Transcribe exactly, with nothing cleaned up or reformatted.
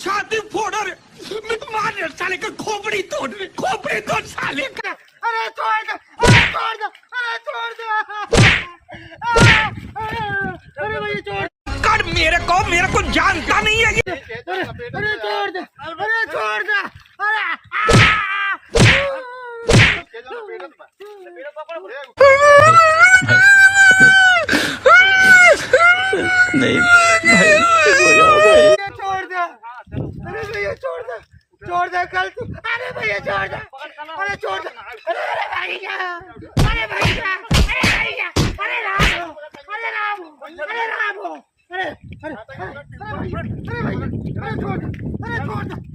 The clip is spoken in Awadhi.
छाती फोड़ रे, मैं तो मार रे साले का, खोपड़ी तोड़ रे, खोपड़ी तोड़ साले का। अरे छोड़ दे, अरे छोड़ दे, अरे छोड़ दे। अरे, अरे भैया छोड़। कर मेरे को, मेरे को जानता नहीं है ये। अरे, अरे छोड़ दे, अरे छोड़ दे, अरे, आ! नहीं भाई, छोड़ दे, अरे भैया छोड़ दे, छोड़ दे कल तू, अरे भैया छोड़ दे, अरे छोड़ दे, अरे, अरे भैया, अरे भैया, अरे भैया, अरे राम हो, अरे राम हो, अरे राम हो, अरे, अरे, अरे, अरे भैया, अरे भैया, अरे छोड़ दे, अरे छोड़ दे।